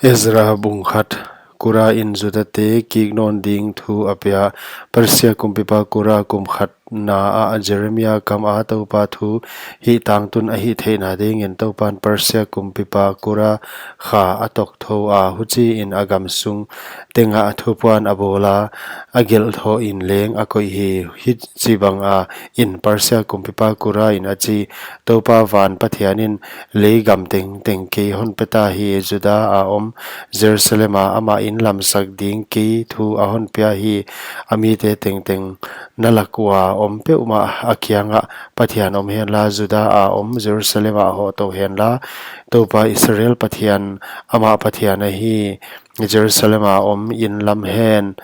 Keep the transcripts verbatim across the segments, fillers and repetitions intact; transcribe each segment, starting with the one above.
Ezra bung khat. Kura in Judate kik nawn ding thu a pia. Persia kumpipa Kura kum khatna ah Jeremia kam a Toupa thu hih tangtun a hih theihna dingin Toupan Persia kumpipa Kura kha a tokthou a, huchiin a gamsung tengah thupuan a bawl a, a gelhthou in leng a koih hi. Hichibang a in Persia kumpipa Kura in a chi, Toupa van Pathian in, leigam tengteng kei hon pe ta hi. Juda a om Jerusalem a amah in lamsak ding kei thu a hon pia hi. A mite tengteng na lak ua om peuhmah a kiangah Pathian om henla, Juda a om Jerusalem ah hohtou henla. Toupa Israel Pathian, amah Pathian ahi, Jerusalem a om in lam hen.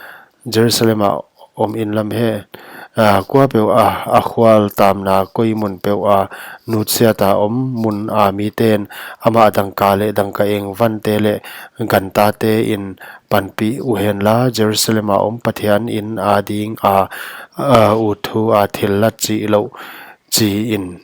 Jerusalem a om in lam hen. Ah, kuapeuh a, a khual tamna koi mun peuh a nutsiat a om mun a miten amah dangka leh dangkaeng vante leh gantate in panpih uhenla, Jerusalem a om Pathian in ading a, a ut thu a thillat chih louh chiin,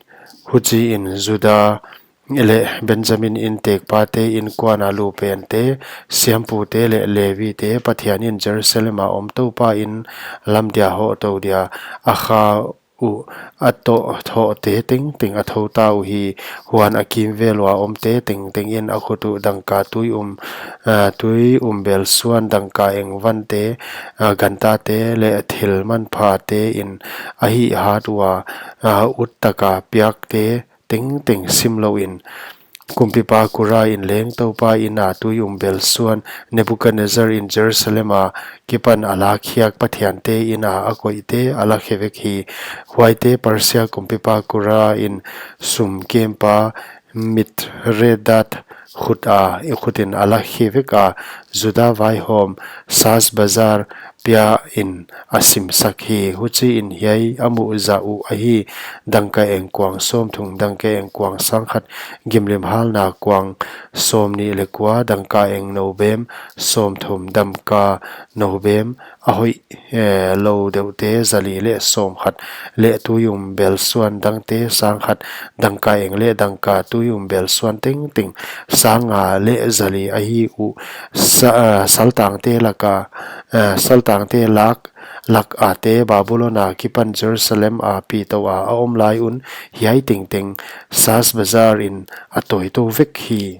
huchiin Juda leh Benjamin intekpate, inkuan a lupente, siampute leh Levite, Pathian in Jerusalem a om Toupa in lam dia hohtou dia a kha uh a toh thohte tengteng a thou ta uhi. Huan a kimvel ua omte tengteng in a khut uh dangka tui um, ah, tui um belsuan, dangkaeng vante, ah, gantate leh thil manphate in a hihhat ua, ah, ut taka piakte tengteng sim louin, kumpipa Kura in leng Toupa in a tui um belsuan, Nebukadnezzar in Jerusalem a kipan a lakkhiak pathiante in a a koihte a lakhe vek hi. Huaite Persia kumpipa Kura in sum kempa Mithredat khut a, i khutin a lakhe vek a, Juda vaihawm Shashbazzar pia in a simsak hi. Huchiin hiai a muh zah uh ahi, dangkaeng kuang sawmthum, dangkaeng kuang sangkhat, gimlim halna kuang sawmnih leh kua, dangkaeng noubem sawmthum, dangka noubem a hoih, eh, lou deuhte zali leh sawmkhat, leh tui um belsuan dangte sangkhat, dangkaeng leh dangka tui um belsuan tengteng sanga leh zali ahi uh. Sa-, ah, saltangte laka, ah, saltangte lak, lak ate Babulon a kipan Jerusalem a pitou a a om lai un hiai tengteng Shashbazzar in a toitou vek hi.